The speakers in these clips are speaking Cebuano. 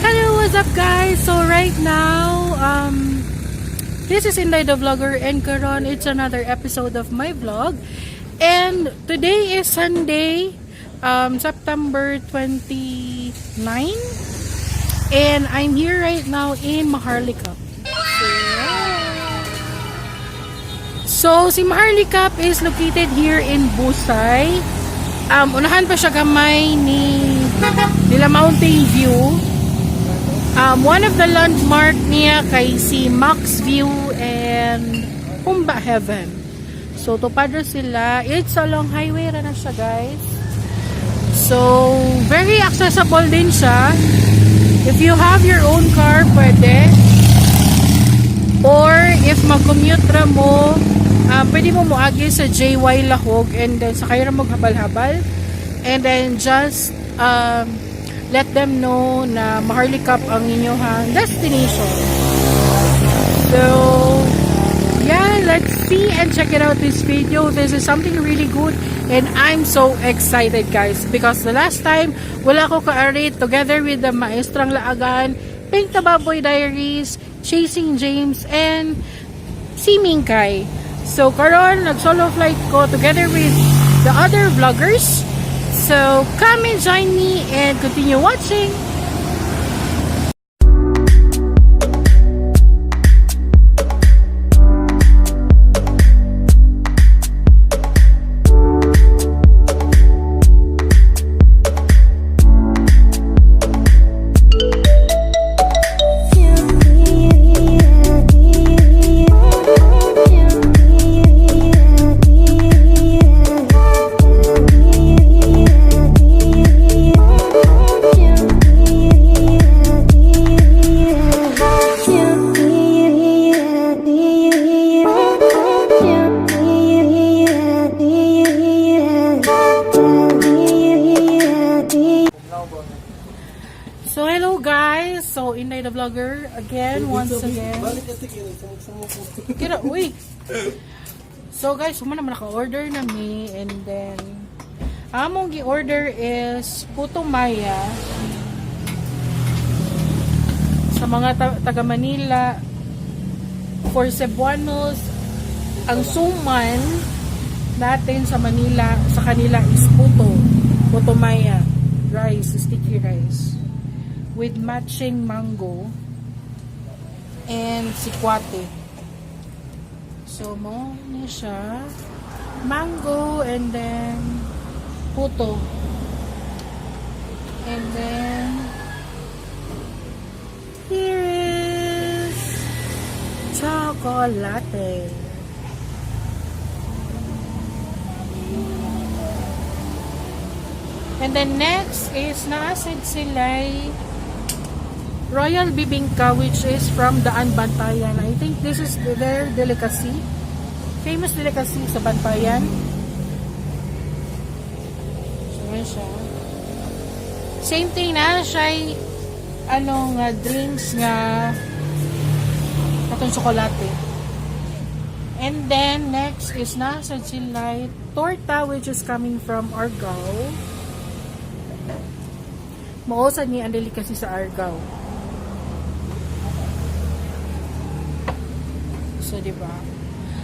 Hello, what's up, guys? So right now, this is Inday the Vlogger and karon it's another episode of my vlog. And today is Sunday, September 29. And I'm here right now in Maharlika. So, si Maharlika is located here in Busay. Unahan pa siya gamay ni nila Mountain View. One of the landmark niya kay si Max View and Humba Heaven. So, tupad ra sila. It's along highway ra na siya, guys. So, very accessible din siya. If you have your own car, pwede. Or, if mag-commute ra mo, pwede mo moagi sa JY Lahog and then sakay ra mo habal-habal. And then, just let them know na Maharlika Cup ang inyong destination. So, yeah, let's see and check it out this video. This is something really good and I'm so excited, guys, because the last time wala ko ka-arate together with the Maestrang Laagan, Pink Tababoy Diaries, Chasing James, and si Mingkay. So, karon nag-solo flight ko together with the other vloggers. So, come and join me and continue watching. So, hello guys! So, Inday the Vlogger again, once again. Balik ka tigil, samok-samok ko. Kira, uy! So guys, human naman naka-order na mi and then among gi-order is puto maya sa mga taga Manila. For Cebuanos, ang suman natin sa Manila, sa kanila is puto maya rice, sticky rice with matching mango and sikwate. So, mo ni siya. Mango and then puto. And then here is chocolate. And then next is naasid sila Royal Bibingka, which is from Daan Bantayan. I think this is their delicacy. Famous delicacy sa Bantayan. So, ayan siya. Same thing na siya, ano nga drinks nga katong tsokolate. And then next is nasa sila torta, which is coming from Argao. Mao sad ni ang delicacy sa Argao. So, di ba?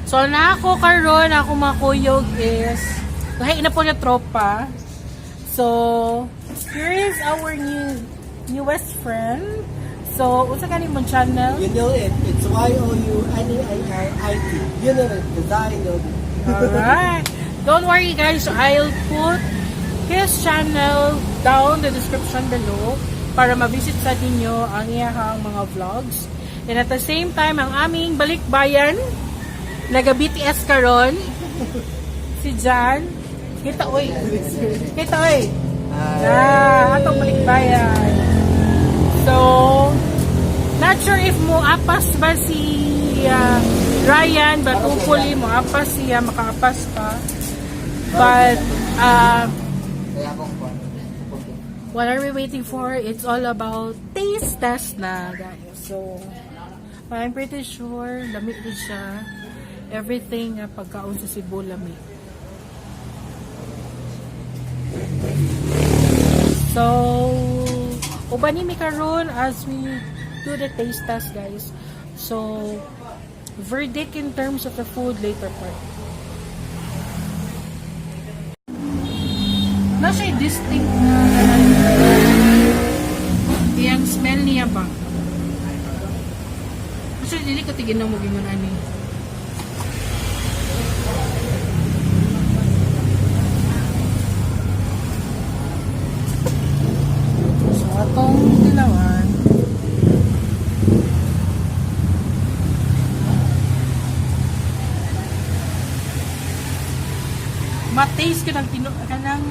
So, na ako karon ako makuyog is lahi na po na tropa. So, here is our newest friend. So, unsa kani mong channel? You know it. It's Youneilit. You know it. Because I know it. Alright. Don't worry, guys, I'll put his channel down the description below para ma-visit sa ninyo ang iyahang mga vlogs. And at the same time, ang aming balikbayan, naga-BTS karon si Jan. Kita oy. Kita oy. Ah, atong balikbayan. So, not sure if mo apas ba si Ryan, but hopefully mo apas siya, makaapas pa. But, what are we waiting for? It's all about taste test na, guys. So, I'm pretty sure, lami din siya. Everything nga pagkaon sa Cebu, lami. So, uban ni mi karon as we do the taste test, guys. So, verdict in terms of the food later part. Na siya distinct na iyang smell niya ba? Actually, dili ko tigin na mo gingon ani. So, atong dilawan. Ma-taste ka ng kanang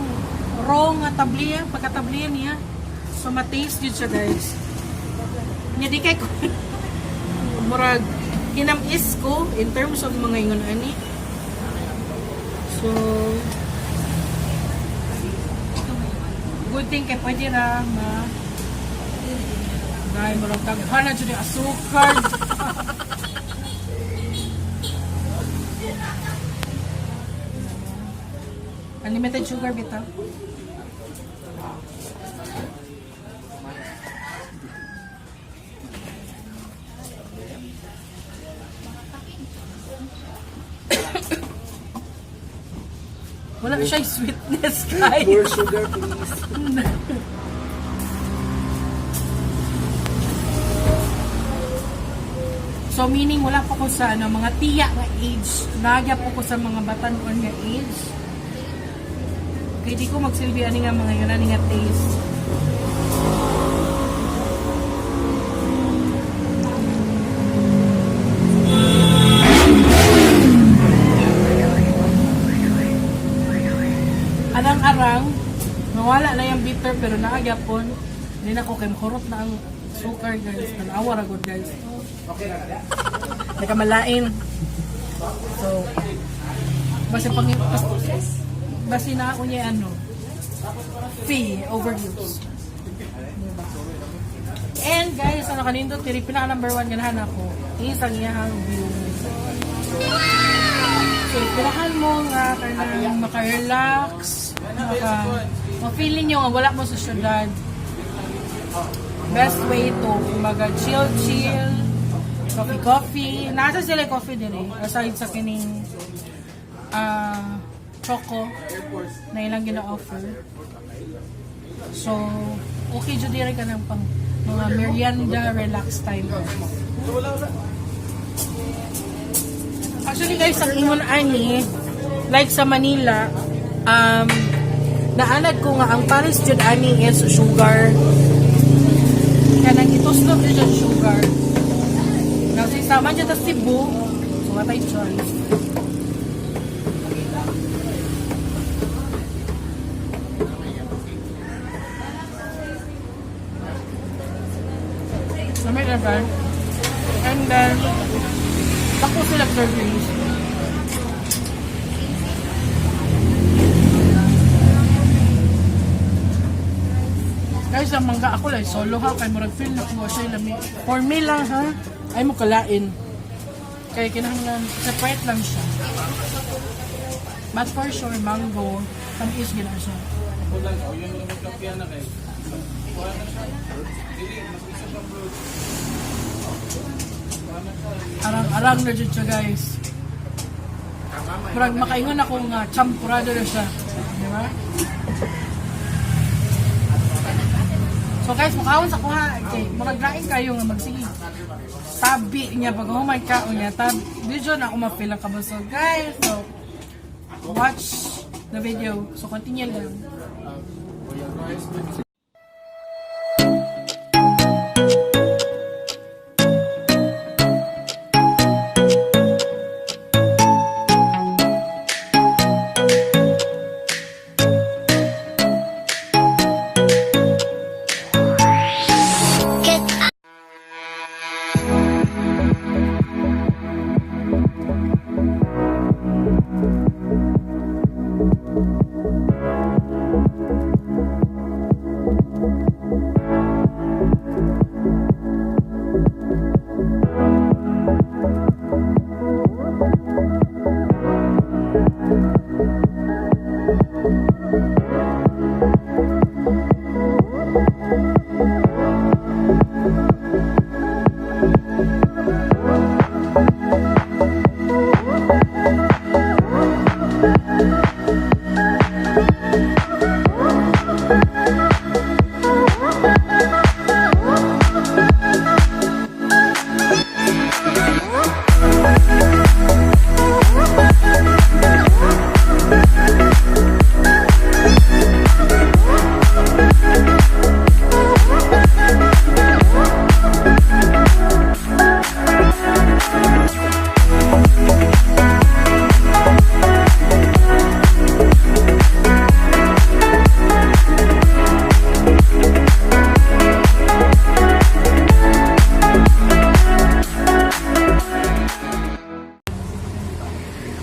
raw nga tabliya, pagkatabliya niya. So, ma-taste yun siya, guys. Nya di kay ko murag kinamis ko in terms of mga ingon ani. So, good thing kay pwede ra ma dahil murag daghan na jud yung asukar. Unlimited sugar bitaw. Wala siya sweetness, guys. More sugar, please. So meaning wala pa ko sa ano, mga tiya nga age. Nagya po ko sa mga batanon nga age. Kaya di ko magsilbi ani nga mga yun ani nga taste. Arang-arang, nawala na yung bitter pero naagyapon. Hindi na ko kay makurot na ang sugar, guys. Tanawa ra gud, guys. Nakamalain. So, basta pang basta na ako niya ano, fee overuse. Diba? And guys, ano kanindot diri pinaka number one ganahan ako is ang iyang view. So, pirahan mo nga kanang maka-relax, maka ma-feeling nyo nga wala mo sa syudad. Best way to kumbaga chill chill, coffee coffee. Nasa sila yung coffee din eh. Aside sa kining choco na ilang gina-offer. So, okay jud diri ka ng pang mga merienda relax time. Actually guys, ang ingon ani, like sa Manila, naanad ko nga ang Paris jud ani is sugar. Kanang ituslok jud siya sugar. Now, sa sama dyan sa Cebu, so what I choice. Lamig na ba? And then, dako sila servings. Guys, ang mangga ako lang, solo ha, kay murag feel na ko siya lami. For me lang ha, ay mo kalain. Kay kinahanglan, separate lang siya. But for sure, mango, tamis gina siya. Arang-arang na dyan siya, guys. Murag makaingon ako nga champurado na siya. Di ba? So guys, mukaon sa kuha. Okay, murag lain kayo nga magsige. Tabi niya pag humay kaon niya. Tabi, medyo na ako ma-feel ang kabusog. Guys, so watch the video. So continue lang.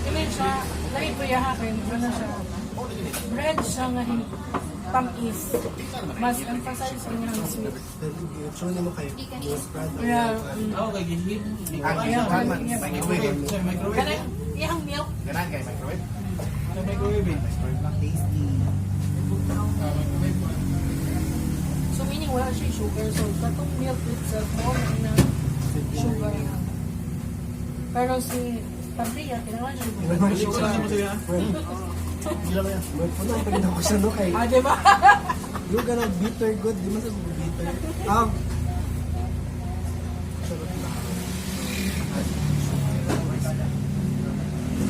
Kini siya, lain po yaha kay ano siya. Bread siya nga tamis. Mas emphasize ang iyang sweet. Show na mo kayo. Brand. Yeah. Okay, gihit. Microwave. Kana iyang milk. Ganan kay microwave. Microwave eh. Tasty. So meaning wala siya sugar. So katong milk itself mo na sugar na. Pero si Pabria, kailangan siya Sugar. Puno ang pagin ako siya no kay. Ah, di ba? Yung ganang bitter good, di man sa bitter. Sarap na.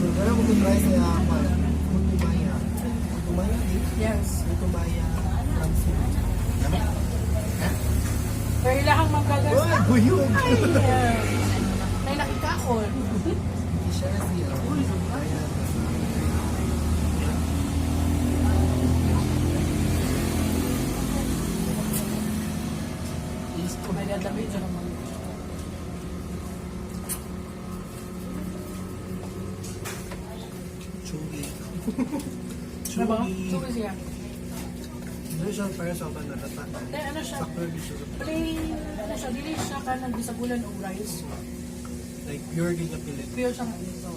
So, pero kung try sa Putumaya. Putumaya, di? Yes. Putumaya from Cebu. Pero ilahang manggagas. Oh, guyog! Ay, may nakikaon. I-share siya. Ayan. Oh my God, labi dyan ang mga. Chewy. Ano ba? Chewy. Chewy siya. Ano siya para sa panarata? Hindi, ano siya? Sakto rin siya. Plain, ano siya, dili siya ka ng bisagulan o rice. Like pure gin na pilit. Pure siya nga dito.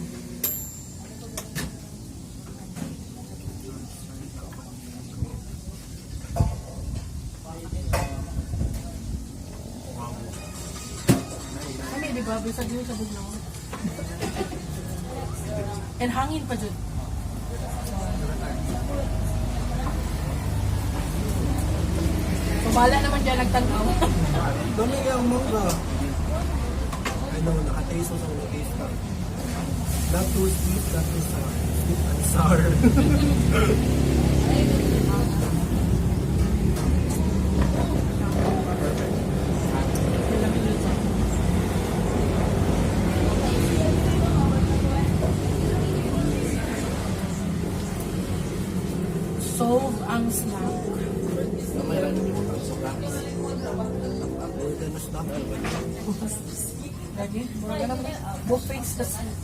Kami, di ba? Bisag yun sa bugnaw. And hangin pa dyan. So, bahala naman dyan nagtanaw. Dami kaya ang mangga. I know, nakataste mo sa unang taste ka. Not too sweet, not too sour. Sweet and sour. Solve ang snack. More than a snack. Lagi, mura ka naman. Buffet sa snack.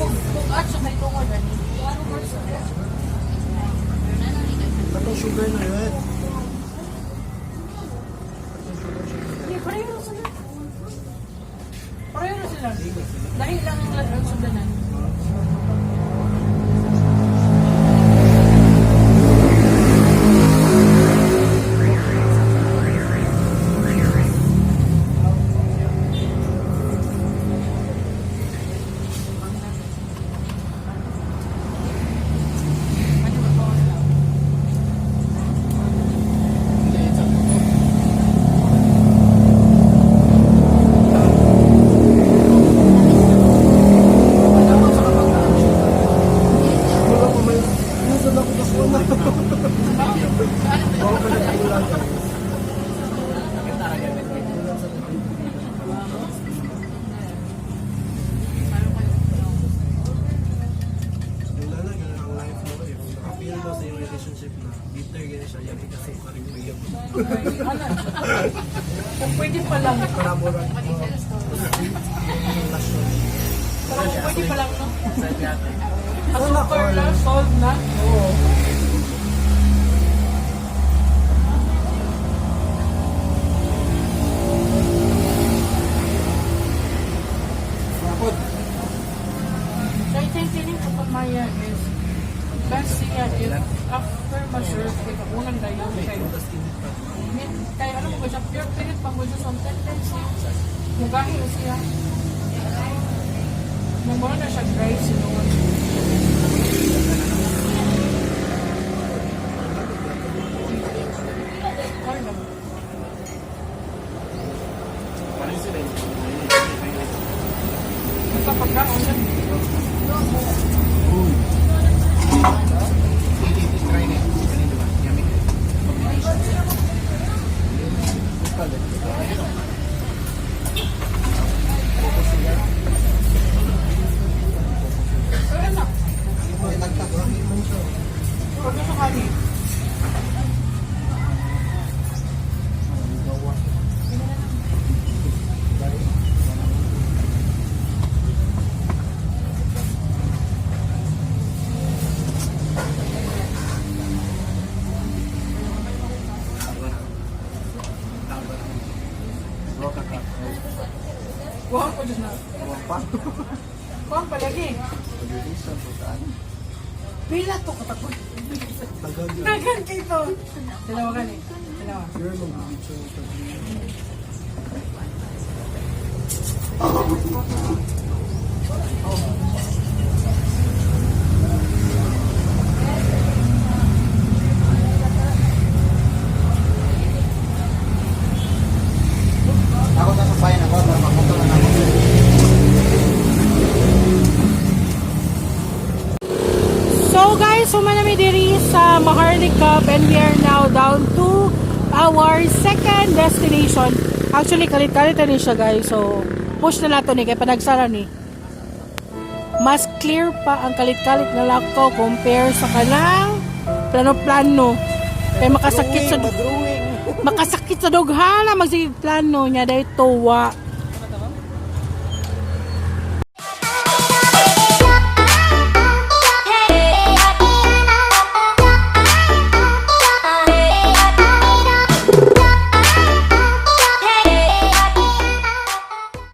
Kung at siya kay tungod, ani. Katong sugar na red. Hindi, pareho sila. Pareho sila. Dahil lang ang sundanan. Kung pwede pa lang. Para murag sweet yung lasyon. Pero kung pwede pa lang, no? Sana Asukar all. lang, salt na. Oo. Rapod. So I think kining kapamaya is best siya if after ma-serve kay kaunang dayon kay Tapos init pa. init kay ano mo siya pure pirit pa mo siya so ang tendency mugahi na siya. Namura na siya dry sinuod. Corn na. Parang sila yung Basta pagkaon na. Uy. Try na. Ganun diba? Yummy. Combination. Pero na, Lami man siya. huwag na sakali. Kuha ko dyan na. Kuha pa lagi. Pila to katakot. Tagal yun. Dagan kito. Dalawa gani. Dalawa. Sure, mag-video ito. Ako sa sabayan ako, mapunta na ako. So guys, human nami diri sa Maharlika Cup and we are now down to our second destination. Actually, kalit-kalit na ni siya, guys. So, push na nato ni kay panagsara ni. Mas clear pa ang kalit-kalit na lakaw compare sa kanang plano-plano. Kay makasakit sa Madruing. Makasakit sa dughana magsigig plano niya dahil tuwa.